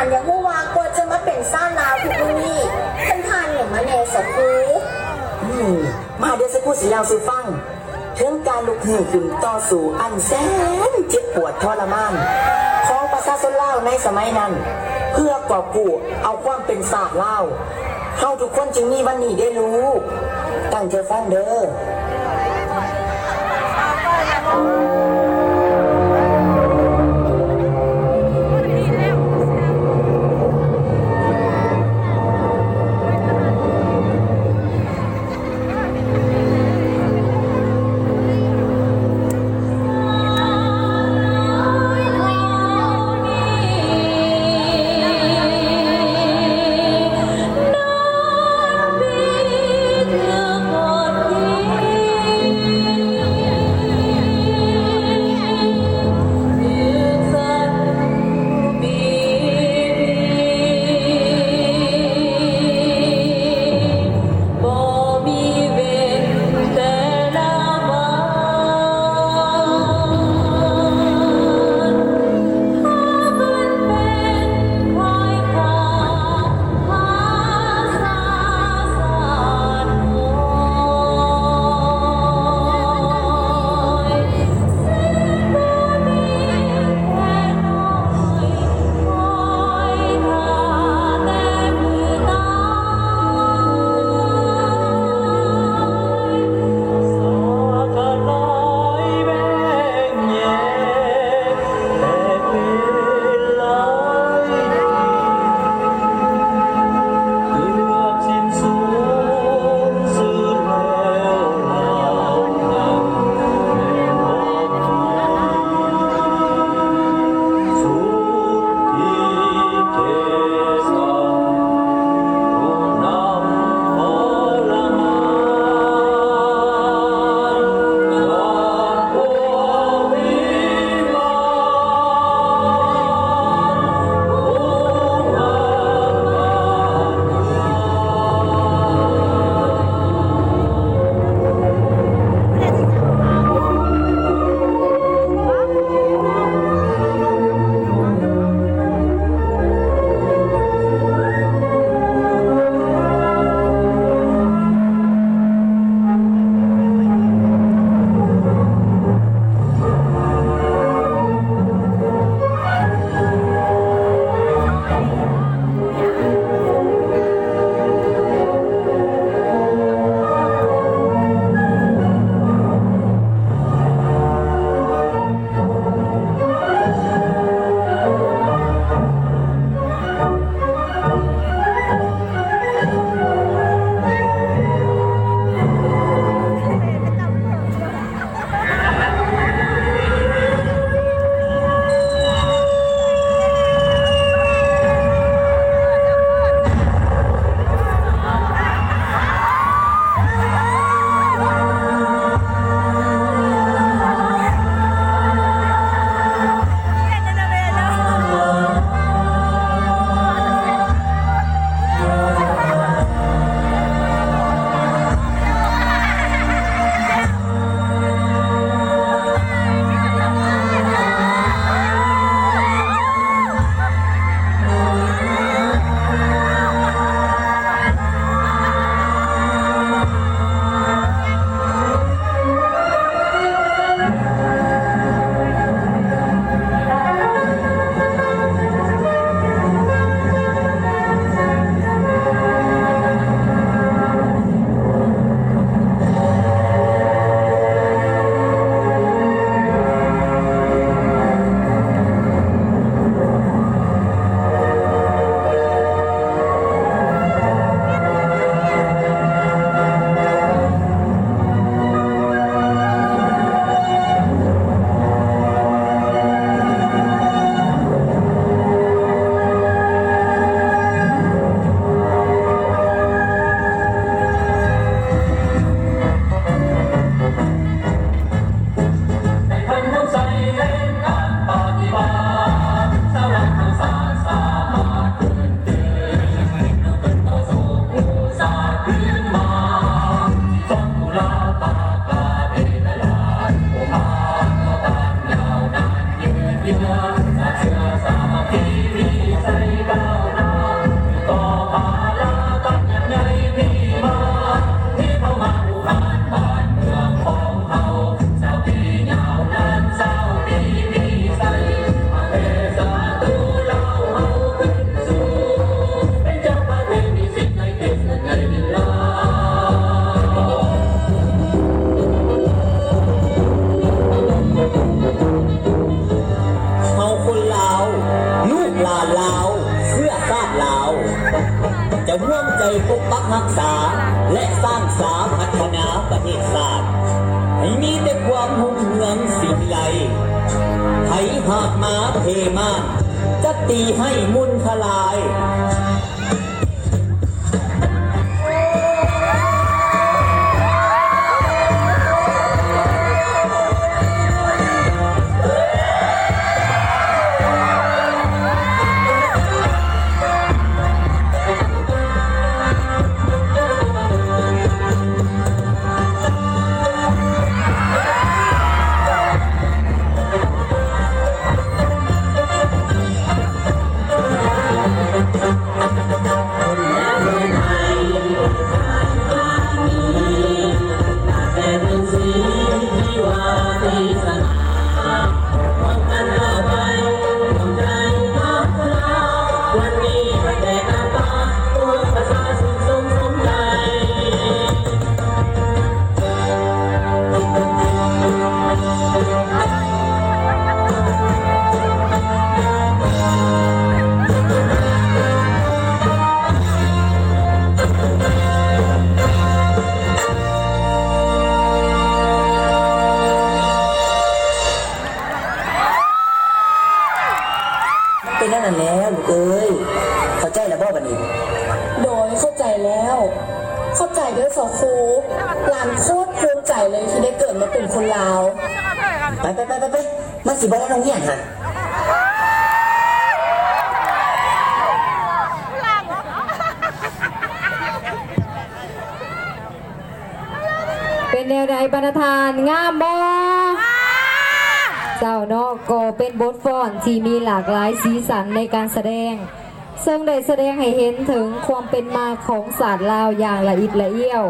ອັນຢາກຮູ້ວ່າກວ່າຈະມາເປັນຊາດລາວທຸກມື້ນີ້ ເພິ່ນຜ່ານຫຍັງມາແດ່ຊະຄູ? ອືມ ມາເດີຊະຄູຊິເລົ່າສູ່ຟັງ ເຖິງການລຸກຮືຂຶ້ນຕໍ່ສູ້ອັນແສນເຈັບປວດທໍລະມານຂອງປະຊາຊົນລາວໃນສະໄໝນັ້ນ ເພື່ອກອບກູ້ເອົາຄວາມເປັນຊາດລາວ. ເຮົາທຸກຄົນຈຶ່ງມີວັນນີ້ເດ້ລູກ. ຕັ້ງໃຈຟັງເດີ. ເຮົາຄົນລາວ ລູກຫຼານລາວ ເຊື້ອຊາດລາວ ຈະຮ່ວມໃຈປົກປັກຮັກສາ ແລະ ສ້າງສາພັດທະນາປະເທດຊາດ ໃຫ້ມີແຕ່ຄວາມຮຸ່ງເຮືອງສີວິໄລ ໃຜຫາກມາເພມານ ຈະຕີໃຫ້ມຸ່ນທະລາຍ. ເປັນແນວນັ້ນແລ້ວລູກເອີຍ ເຂົ້າໃຈແລ້ວບໍ່ບັດນີ້? ໂດຍ ເຂົ້າໃຈແລ້ວ. ຂອບໃຈເດີຊາວຄູ ຫຼານໂຄດພູມໃຈເລີຍທີ່ໄດ້ເກີດມາເປັນຄົນລາວ. ໄປໆໆໆ ມັນຊິບໍ່ໄດ້ໂຮງຮຽນຫັ້ນ. ເປັນແນວໃດບັນດາທ່ານ ງາມບໍ່? ງາມ ເຈົ້າເນາະ ກໍເປັນບົດຟ້ອນທີ່ມີຫຼາກຫຼາຍສີສັນໃນການສະແດງ ເຊິ່ງໄດ້ສະແດງໃຫ້ເຫັນເຖິງຄວາມເປັນມາຂອງຊາດລາວຢ່າງລະອິດລະອ້ຽວ.